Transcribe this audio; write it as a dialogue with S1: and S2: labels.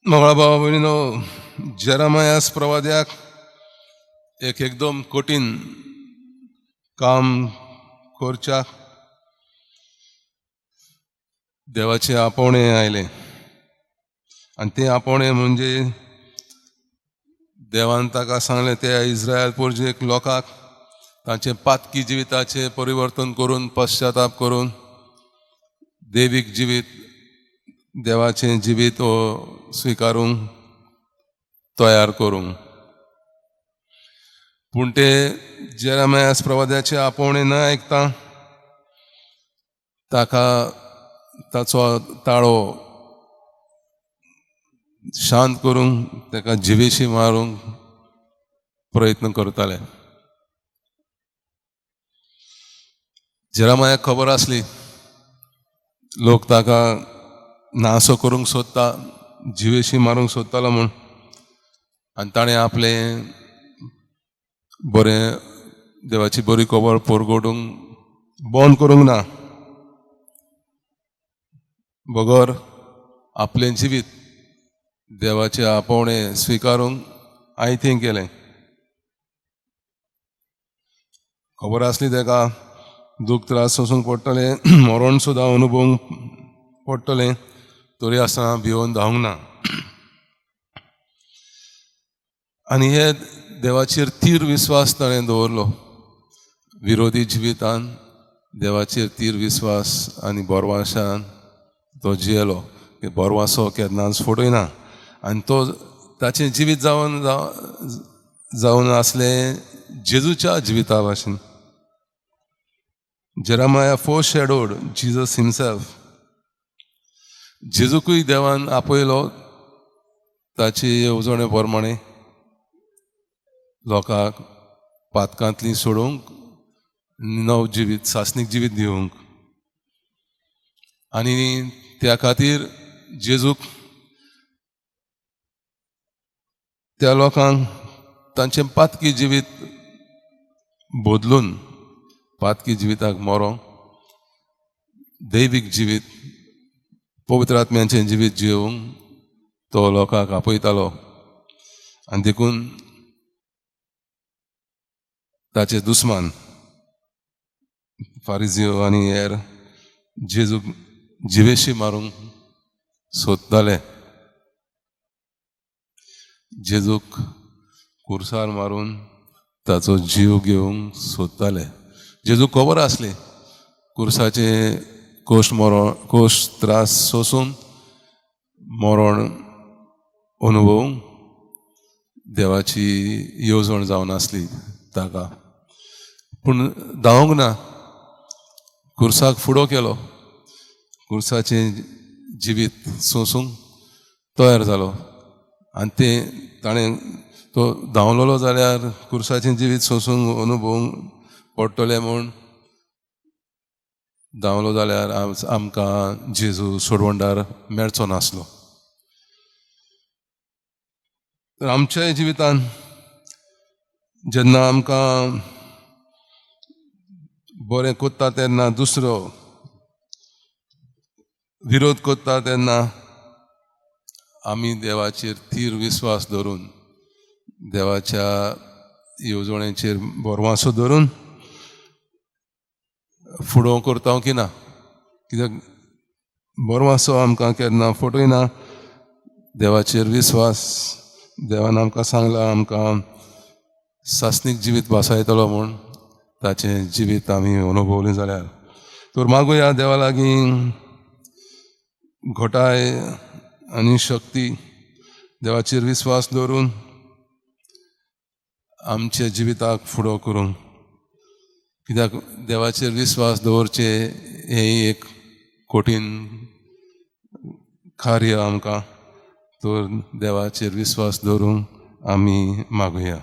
S1: मोगळा भाव भयणीनो, जेरामायास प्रवाद्याक एक एकदम कठीण काम करच्याक देवाचें आपोवणें आयलें आनी तें आपोवणें म्हणजे देवान ताका सांगलें त्या इस्रायल पोरजेक लोकांक तांचें पातकी जिविताचें परिवर्तन करून पश्चाताप करून देवीक जिवीत देवाचें जिवीत हो स्विकारूंक तयार करूंक. पूण ते जेरामायास प्रवाद्याचें आपोवणें न आयकता ताका ताचो ताळो शांत करूंक ताका जिवेशी मारूंक प्रयत्न करताले. जेरामायाक खबर आसली लोक ताका नासो करूंक सोदता, जिवेशी मारूंक सोदतालो म्हूण, आनी ताणें आपलें बरें देवाची बरी खबर परगटूंक बंद करूंक ना, बगर आपलें जिवीत देवाचें आपोवणें स्विकारूंक आयतें केलें. खबर आसली ताका दूख त्रास सोसूंक पडटलें, मरण सुद्दां अनुभवूंक पडटलें, तरी आसतना भिवन धांवंक ना. आनी हे देवाचेर तीर विस्वास ताणें दवरलो. विरोधी जिवितान देवाचेर तीर विस्वास आनी बोरवाशान तो जियेलो की बोरवासो केन्नाच फटयना. आनी तो ताचें जिवीत जावन जावन आसलें जेजूच्या जिविता भाशेन. Jeremiah foreshadowed Jesus himself. जेजूकूय देवान आपयलो ताचे येवजणे प्रमाणे लोकांक पातकांतली सोडूंक, नव जिवीत सासणीक जिवीत दिवंक. आनी त्या खातीर जेजूक त्या लोकांक तांचें पातकी जिवीत बदलून पातकी जिविताक मरोंक दैवीक जिवीत पवित्र आत्म्यांचें जिवीत जिवंक तो लोकांक आपयतालो. आनी देखून ताचे दुस्मान फारिजियो आनी हेर जेजूक जिवेशी मारूंक सोदताले. जेजूक कुर्सार मारून ताचो जीव घेवंक सोदताले. जेजूक खबर आसली कुर्साचे कोश मरण कोश त्रास सोसून मरण अनुभवूंक देवाची येवजण जावन आसली ताका, पूण धांवंक ना. कुर्साक फुडो केलो, कुर्साचें जिवीत सोसूंक तयार जालो. आनी तें ताणें तो धांवलेलो जाल्यार कुर्साचें जिवीत सोसूंक अनुभवूंक पडटलें म्हूण धांवलो जाल्यार आमकां जेजू सोडवणदार मेळचो नासलो. तर आमच्याय जिवितान जेन्ना आमकां बरें कोत्ता तेन्ना दुसरो विरोध कोत्ता तेन्ना आमी देवाचेर थीर विस्वास धरून देवाच्या येवजणेचेर भरवासो धरून फुडो करता की ना, कित्याक भरवासो आमकां केन्ना फटयना. देवाचेर विस्वास, देवान आमकां सांगलां आमकां सासणीक जिवीत भासायतलो म्हूण, ताचें जिवीत आमी अनुभवलें जाल्यार तर मागुया देवा लागीं घटाय आनी शक्ती, देवाचेर विस्वास दवरून आमच्या जिविताक फुडो करूंक. कित्याक देवाचेर विस्वास दवरचें हें एक कठीण कार्य आमकां, तर देवाचेर विस्वास दवरूंक आमी मागुया.